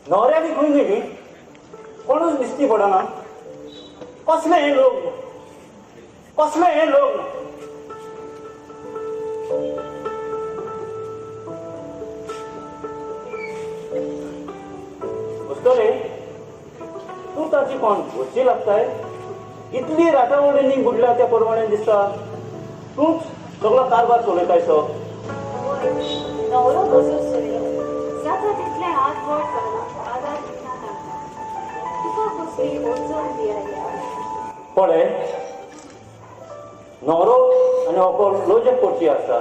न्हवऱ्याक खंय गेली? कोणूच दिसती पडना. कसलें हें लग्न, कसलें हें लग्न. अस्तरे तूं ताची कोण घोची लागताय? इतली राटावळींनी बुडल्या त्या प्रमाणे दिसता तूंच सगळो कारभार चलयतायसो. न्हवरो कसो सोयरो जाता तितलें हात बोट घालून आदार दितना तांकां. तुका कसली अडचण बी आयल्या? पळय, न्हवरो आनी व्हंकल लजेक करची आसता.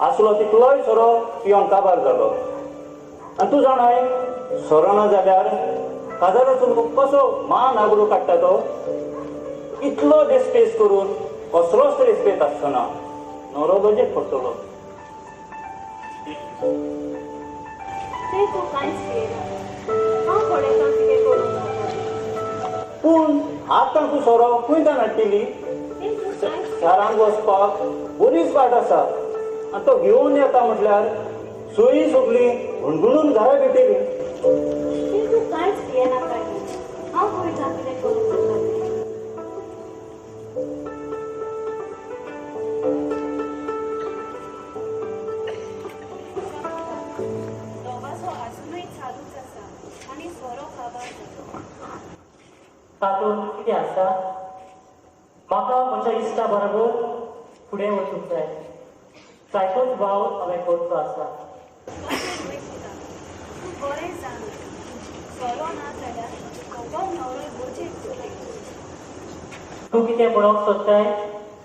आसलो तितलोय सोरो पिवन काबार जालो. आनी तूं जाणाय, सोरो ना जाल्यार काजाराचो कसो मान आगरो काडटा तो. इतलो रेस्पेस करून कसलोच रेस्पेद आसचो ना. न्हवरो लजेक पडटलो. तें तूं कांयच भियेनाका. हांव पळयतां कितें करूंक जाता. पूण आतां तूं सोरो खंयच्यान हाडटली? तें तूं कांयच शारांत वचपाक बरीच वाट आसा आनी तो घेवन येता म्हटल्यार सोयी सगळी गुणगुणून घरा भेटली. तें तूं कांयच भियेनाका. हांव पळयतां कितें करूंक जाता तें. दोगांचो आजुनूय चालूच आसा आनी सोरो काबार जाता. तातूंत कितें आसा? म्हाका म्हज्या इश्टा बरोबर फुडें वचूंक जाय. जायतोच वावर हांवें करचो आसा. तशें न्हय पुता, तूं बरें जाणा, सोरो ना जाल्यार व्हंकल न्हवरो लजेक पडटले. तूं कितें म्हणूंक सोदताय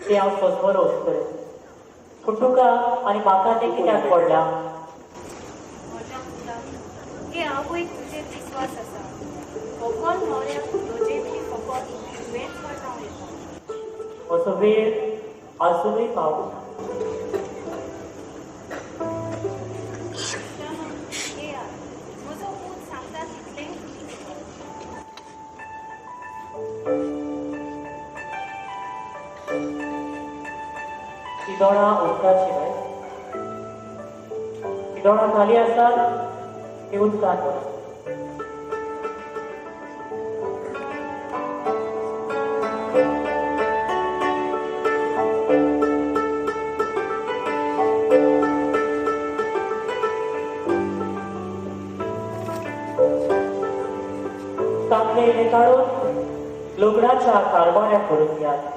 तें हांव सोदतलो वचतलें. पूण तुका आनी म्हाका तें कित्याक पडलां? म्हज्या पुता, हे आवयक तुजेर विस्वास आसा. व्हंकल न्हवऱ्याक लजेंतली फकत तुवेंच वाटावं येता. असो वेळ आजुनूय पावना. इश्टानो, येयात, म्हजो पूत सांगता तितलें तुमी करात. ती दोणां उदकाची न्हय? ती दोणां खाली आसात ती उदकांत वता. तांतले इल्लें काडून लग्नाच्या कारवाऱ्याक करून दियात.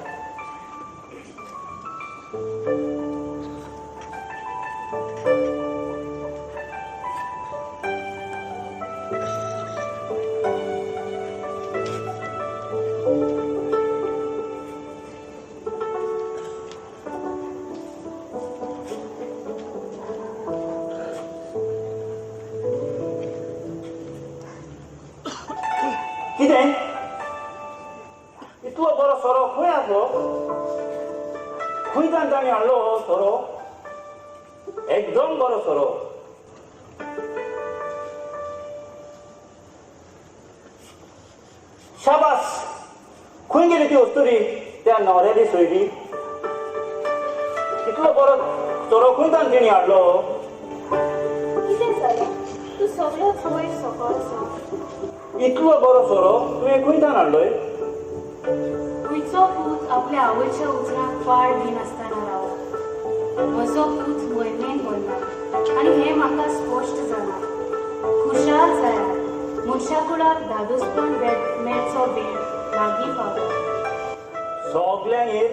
कितें इतलो बरो सोरो खंय आसलो? खंयच्यान ताणें हाडलो हो सोरो? एकदम बरो सोरो. शाबास! खंय गेली ती अस्तुरी त्या न्हवऱ्याली सोयरी? इतलो बरो सोरो खंयच्यान तिणें हाडलो? कितें जालें? तूं सगळोच वयर सकयल सो. इतलो बरो सोरो तुवें खंयच्यान हाडलोय? खंयचो पूत आपल्या आवयच्या उतराक पाळ दिनासतना रावो? म्हजो पूत मोहिमेन भरला आनी हें म्हाका स्पश्ट जालां. खुशाल जायात, मनशाकुळाक धादोसपण मेळचो वेळ लागीं पावला. सगल्यांक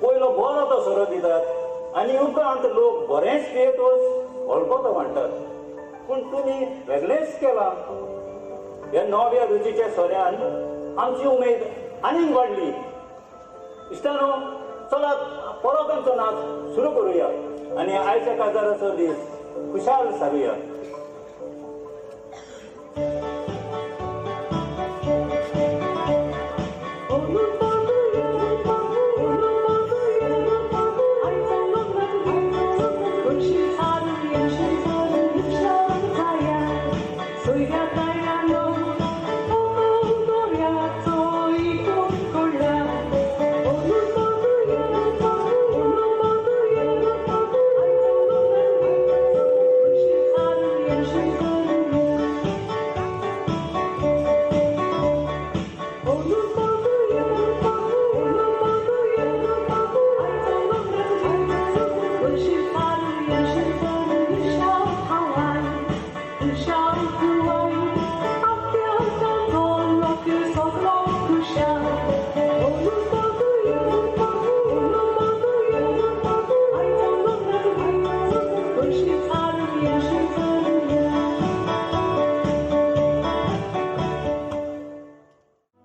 पयलो बरो तो सोरो दितात आनी उपरांत लोक बरेंच पियेतच हळकोतो म्हणटात. पूण तुमी वेगळेंच केलां. ह्या नव्या रुचीच्या सोऱ्यान आमची उमेद आनीक वाडली. इश्टानो, चलात परत आमचो नाच सुरू करुया आनी आयच्या काजाराचो दीस खुशाल सारुया.